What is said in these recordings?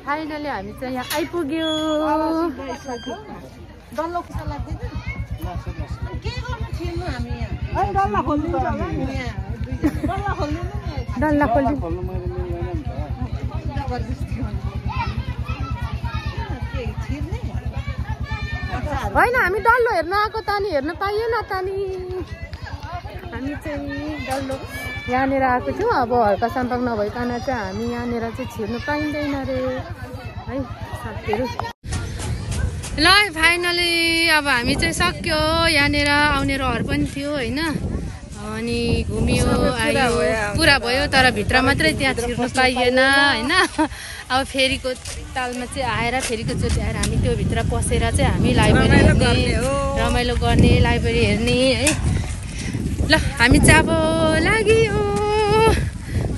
Finally हामी चाहिँ यहाँ आइपुग्यो। डल्लो खुसा लाग्दैन के गर्नु छिर्नु हामी यहाँ डल्ला खोल्दिन्छ होला नि यहाँ डल्ला खोल्दिनु डल्ला खोल्नु होइन हामी डल्लो हेर्न आएको तानी हेर्न पाइएन तानी हामी चाहिँ डल्लो यहाँनिर आएको थियौँ। अब हल्का सम्पर्क नभइकन चाहिँ हामी यहाँनिर चाहिँ छिर्नु पाइँदैन रे है साथीहरू। ल फाइनली अब हामी चाहिँ सक्यो। यहाँनिर आउने रहर पनि थियो होइन अनि घुमियो आयो पुरा भयो तर भित्र मात्रै त्यहाँ छिर्नु पाइएन होइन। अब फेरिको तालमा चाहिँ आएर फेरिको चोटि आएर हामी त्यो भित्र पसेर चाहिँ हामी लाइब्रेरी हेर्ने रमाइलो गर्ने लाइब्रेरी हेर्ने है। ल हामी चाहिँ अब लाग्यो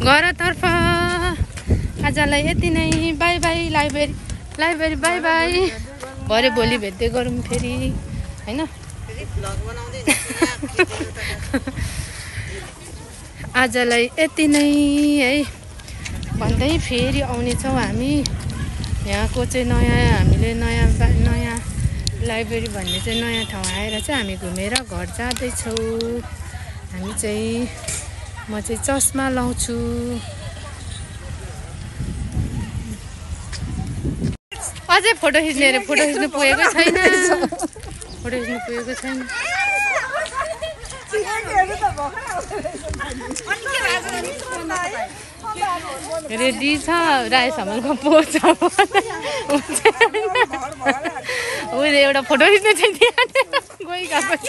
घरतर्फ। आजलाई यति नै by bye library library bye by. भरे भोलि भेट्दै गरौँ फेरि होइन। आजलाई यति नै है भन्दै फेरि आउनेछौँ हामी। यहाँको चाहिँ हामीले नयाँ लाइब्रेरी भन्ने चाहिँ नयाँ ठाउँ आएर चाहिँ हामी घुमेर घर जाँदैछौँ। हामी चाहिँ म चाहिँ चस्मा लाउँछु। अझै फोटो खिच्ने अरे फोटो खिच्नु पुगेको छैन फोटो खिच्नु पुगेको छैन। रेडी छ राई समालको पोज उसले एउटा फोटो खिच्नु चाहिँ गइरहेको छ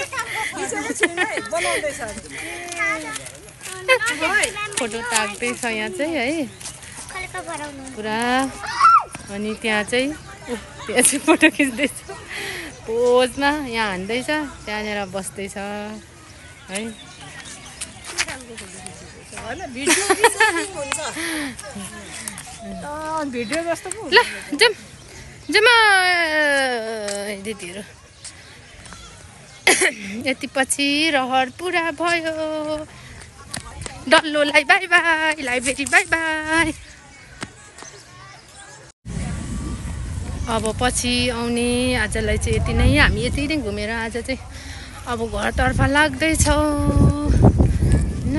फोटो ताक्दैछ यहाँ चाहिँ है पुरा। अनि त्यहाँ चाहिँ फोटो खिच्दैछ पोजमा यहाँ हान्दैछ त्यहाँनिर बस्दैछ है। भिडियो जस्तो ल जाऊँ जम्मा दिदीहरू यति पछि रहर पुरा भयो। डल्लोलाई bye bye library bye bye. अब पछि आउने आजलाई चाहिँ यति नै हामी यति नै घुमेर आज चाहिँ अब घरतर्फ लाग्दैछौँ होइन।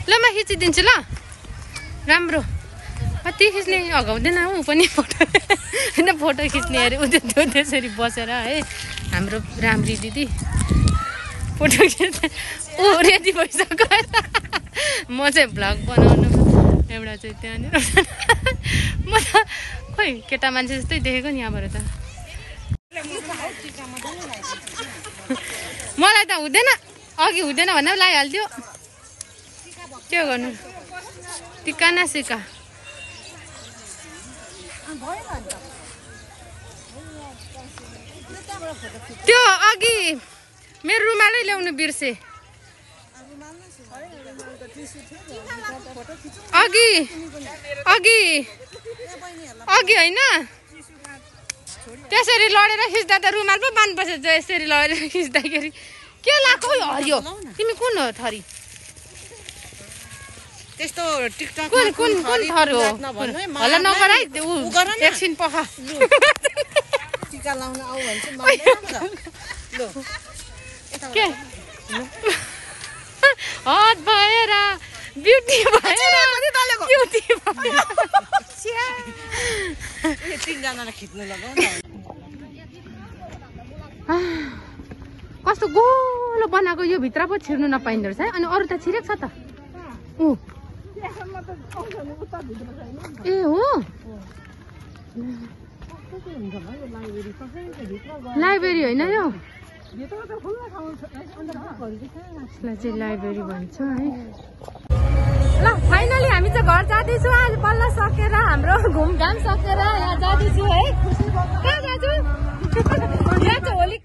ल म खिचिदिन्छु ल राम्रो कति खिच्ने अघाउँदैन ऊ पनि फोटो होइन फोटो खिच्ने अरे ऊ त्यसरी बसेर है हाम्रो राम्री दिदी फोटो खिच्ने ऊ रेडी भइसक्यो म चाहिँ भ्लग बनाउनु एउटा चाहिँ त्यहाँनिर म त खोइ केटा मान्छे जस्तै देखेको नि यहाँबाट त मलाई त हुँदैन अघि हुँदैन भन्दा पनि लगाइहाल्थ्यो के गर्नु टिका न सिका त्यो अघि मेरो रुमालै ल्याउनु बिर्से अघि अघि अघि होइन त्यसरी लडेर खिच्दा त रुमाल पो बान्नुपर्छ यसरी लडेर खिच्दाखेरि के लाएको हरियो तिमी कुन हो थरी त्यस्तो टिकटक कुन कुन कुन थरी हो होला नगर है एकछिन पख टिका लाउन आऊ भन्छ के हद भएर ब्युटी भएर ब्युटी भएर तीनजनालाई खिच्नु लगाऊ न। कस्तो गोलो बनाएको यो भित्र पो छिर्नु नपाइँदो रहेछ है। अनि अरू त छिरेको छ त ए हो लाइब्रेरी होइन यो यसलाई चाहिँ लाइब्रेरी भन्छ है। ल फाइनली हामी चाहिँ घर जाँदैछौँ आज बल्ल सकेर हाम्रो घुमघाम सकेर यहाँ जाँदैछु है। कहाँ जान्छु यहाँ चाहिँ होली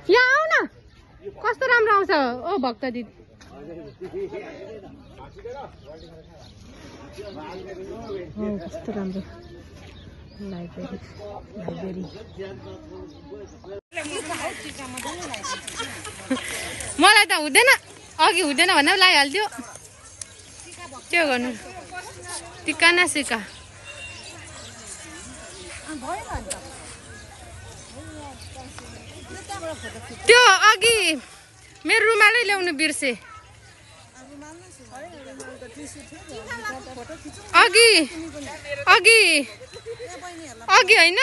यहाँ आऊ न कस्तो राम्रो आउँछ ओ भक्त दिदी कस्तो राम्रो लाइब्रेरी मलाई त हुँदैन अघि हुँदैन भन्दा पनि लगाइहाल्थ्यो के गर्नु टिका न सिका त्यो अघि मेरो रुमालै ल्याउनु बिर्से अघि अघि अघि होइन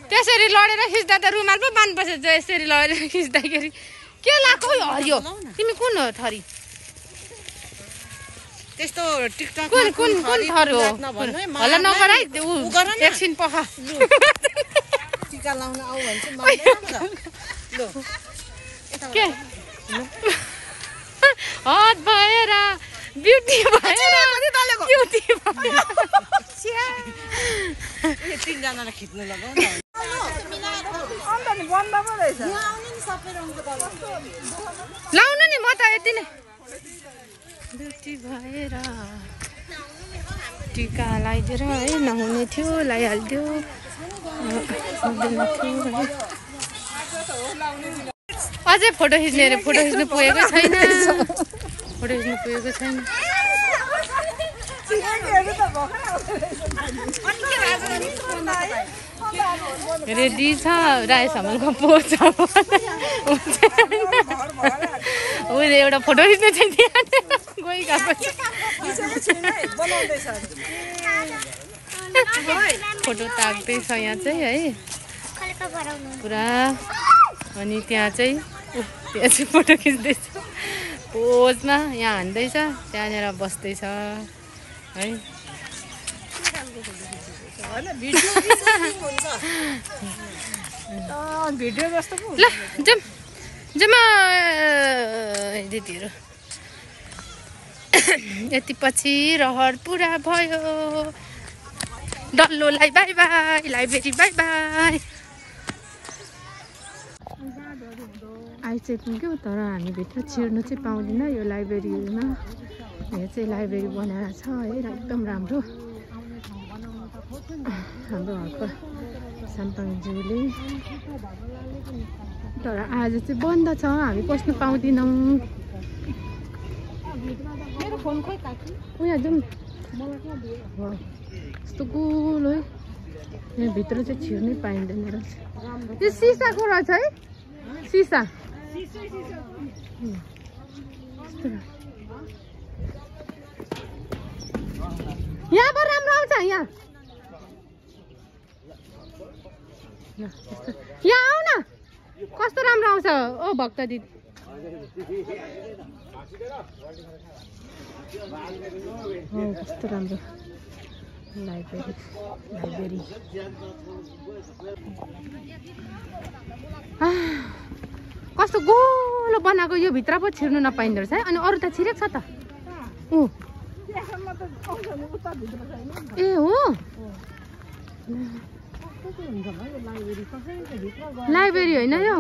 त्यसरी लडेर खिच्दा त रुमाल पो बाँध बसेछ यसरी लडेर खिच्दाखेरि के लाएको हरियो तिमी कुन हो थरी त्यस्तो टिकटक कुन कुन कुन थरी हो हल्ला नगर है एकछिन पखा टिका लाउन आऊ भन्छ ल के हद भएर ब्युटी भएर ब्युटी भएर तीनजनालाई खिच्नु लगाऊ न अन्त नि बन्द पो रहेछ यहाँ आउने नि सबै रङको कलर लाउनु नि म त यति नै ब्युटी भएर टिका लगाइदिएर है नहुने थियो लगाइहाल्थ्यो अझै फोटो खिच्ने अरे फोटो खिच्नु पुगेको छैन रेडी छ राई समालको पोज एउटा फोटो खिच्नु चाहिँ गइगएको फोटो ताक्दैछ यहाँ चाहिँ है पुरा अनि त्यहाँ चाहिँ फोटो खिच्दैछ पोजमा यहाँ हान्दैछ त्यहाँनिर बस्दैछ है भिडियो जस्तो ल जम्मा दिदीहरू यति पछि रहर पुरा भयो डल्लोलाई bye bye library bye bye आइसक्यौँ तर हामी भित्र छिर्नु चाहिँ पाउँदैन यो लाइब्रेरीमा यो चाहिँ लाइब्रेरी बनाएर छ है एकदम राम्रो हाम्रो घरको साम्पाङज्यूले तर आज चाहिँ बन्द छ हामी पस्नु पाउँदैनौँ उहाँ जाउँ यस्तो गोलो है यहाँभित्र चाहिँ छिर्नै पाइँदैन रहेछ यो सिसाको रहेछ है सिसा यहाँबाट राम्रो आउँछ यहाँ आऊ न कस्तो राम्रो आउँछ ओ भक्त दिदी कस्तो राम्रो लाइब्रेरी कस्तो गोलो बनाएको यो भित्र पो छिर्नु नपाइँदो रहेछ है अनि अरू त छिरेको छ त ए हो लाइब्रेरी होइन यो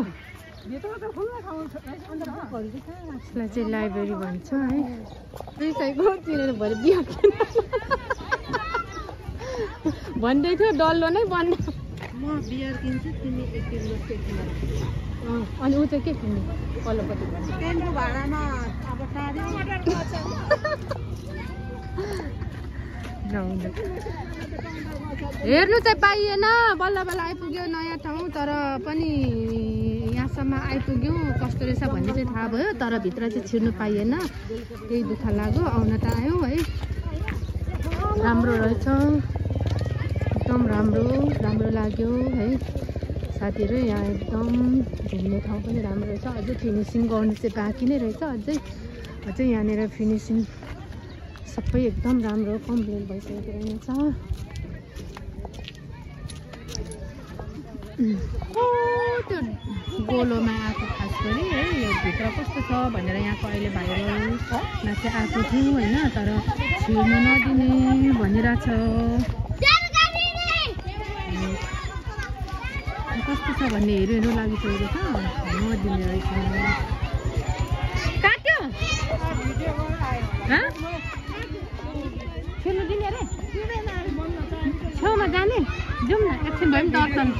यसलाई चाहिँ लाइब्रेरी भन्छ है तिनीहरू भरे बिहा भन्दै थियो डल्लो नै बन्द म बियर किन्छु तिमी एक किलो अनि ऊ चाहिँ के किन्ने पल्लोपट्टि ट्रेनको भाडामा अब हेर्नु चाहिँ पाइएन बल्ल बल्ल आइपुग्यो नयाँ ठाउँ तर पनि यहाँसम्म आइपुग्यौँ कस्तो रहेछ भन्ने चाहिँ थाहा भयो तर भित्र चाहिँ छिर्नु पाइएन त्यही दुःख लाग्यो आउन त आयौँ है राम्रो रहेछ एकदम राम्रो लाग्यो है साथीहरू यहाँ एकदम घुम्ने ठाउँ पनि राम्रो रहेछ अझै फिनिसिङ गर्नु चाहिँ बाँकी नै रहेछ अझै यहाँनिर फिनिसिङ सबै एकदम राम्रो कम्प्लिट भइसकेको रहेछ त्यो गोलोमा आएको खास गरी है यो भित्र कस्तो छ भनेर यहाँको अहिले भाइरलमा चाहिँ आएको थियो होइन तर छिर्नु नदिने भनिरहेछ कस्तो छ भन्ने हेर्नु लागिसकेको छ नदिने रहेछ काट्यो खेल्नु दिने अरे छेउमा जाने जाउँ न एकछिन भए पनि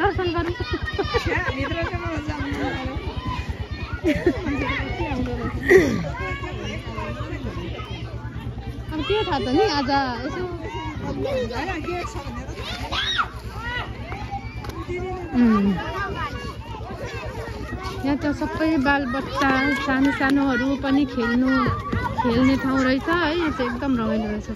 दर्शन गरौँ अब के थाहा त नि आज यसो यहाँ त सबै बालबच्चा सानो सानोहरू पनि खेल्ने ठाउँ रहेछ है यो चाहिँ एकदम रमाइलो रहेछ